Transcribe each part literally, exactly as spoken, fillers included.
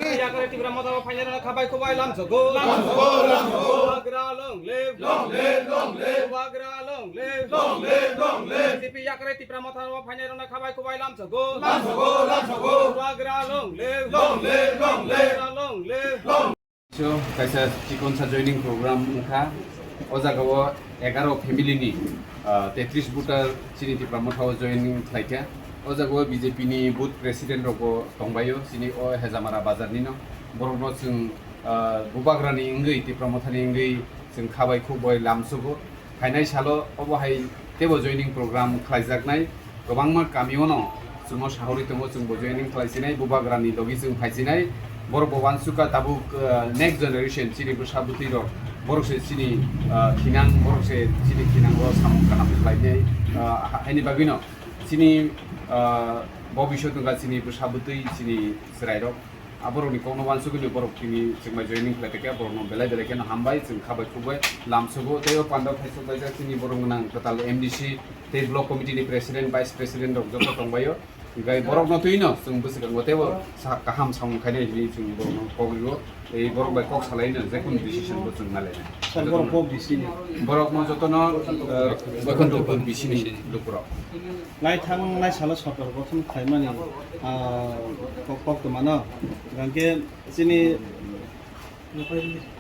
Yakre Tipra Motha o phainai rok khabai khubai lamsogo. Lamsogo, lamsogo. Bubagra long live. Long live, long live. Bubagra long live. Long live, long live. B J P yakre Tipra Motha o phainai rok khabai khubai lamsogo. Lamsogo, lamsogo. Bubagra long live. Long live, long live. Bubagra long live. Long. So, kaisa chikonsa joining program wngkha. O jaga o egaro family ni, ah, tetris voter chini Tipra Motha o joining khlaikha. O jaga o B J P ni booth president rok bo tongbaio, chini o Hejamara bazar ni no. Borok no chwng, ah, Bubagra ni wngwi, Tipra Motha ni wngwi chwng khabai khukbai lamsogo. Phainai salo obo hai teibo joining program khlaijaknai. Kwbangma kamio no chwngno sahorwi tongo, chwngbo joining khlaisinai, Bubagrani logi chwng phaisinai. Borok bo uansukha tabuk, uh, next generation chini bwsa bwtwi rok, borok se chini, uh, thinang, borok se chini thinango samung kaham khlainai, uh, ha-, haini bagwino chini, uh, bobiswt wngkha chini bwsa bwtwi, chini chwrairok. Aborokni kokno uansugwi borok tini chwngbai joining khlai tongkha, borokno belai belai kheno hambai, chwng khabai khukbai lamsogo. Tei o pandao khaisok laijak chini borok gwnang kwtal M D C tei block committee ni president, vice president rok joto tongbaio. Hinkhe borokno twino chwng bwswkango teibo sa kaham samung khainai hinwi chwng borokno kok rio. Tei borok bai kok salaino jekunu decision bo chwng nalainai. Sir, borok kok bisi ni? Borokno jotono, eh, Boikhondopur bisi ni lukurok. Naithang naisalo sorkar gothon khlaimani, ah, kok, koktwmano, hwnkhe chini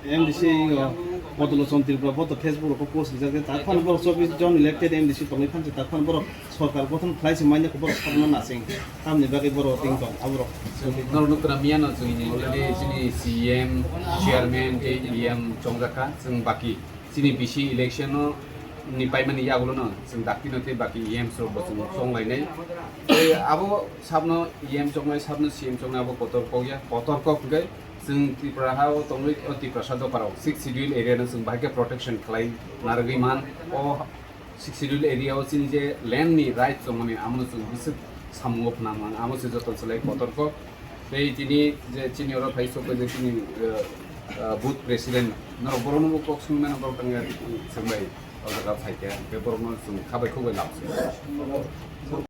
M D C o Bodolochon Tripura, bo to Facebook rok post rijak, tak phano borok chobbish jon elected M D C tongwi phansi, tak phano borok sorkar gothon khlai se manya khe borok sakno nasing, tamni bagwi borok ting tong, aborok. Norok nukra miyano chwng already chini C M, chairman tei E M chongjak kha, chwng baki chini bisi election no ni paimani yagulo no chwng dakti no tei baki E M rok bo chwng chonglainai. Tei abo sabno E M chongnai, sabno C M chongnai abo kotor kok ya, kotor kok hwnkhe chwng Tripura ha o tongwi o Tiprasa dopha rok sixth schedule area no chwng bahai khe protection khlai narwgwi man. O sixth schedule area o chini je land ni right tongmani amo no chwng bwswk samungo phwnang man, amo se joto chwlai kotor kok. Tei tini je chini oro phai sok je chini, eh, eh, booth president norok borok no bo kok swngwi mano, borok tangya swngbai o jaga phai khe, tei borok no chwng khabai khukbai lamsai.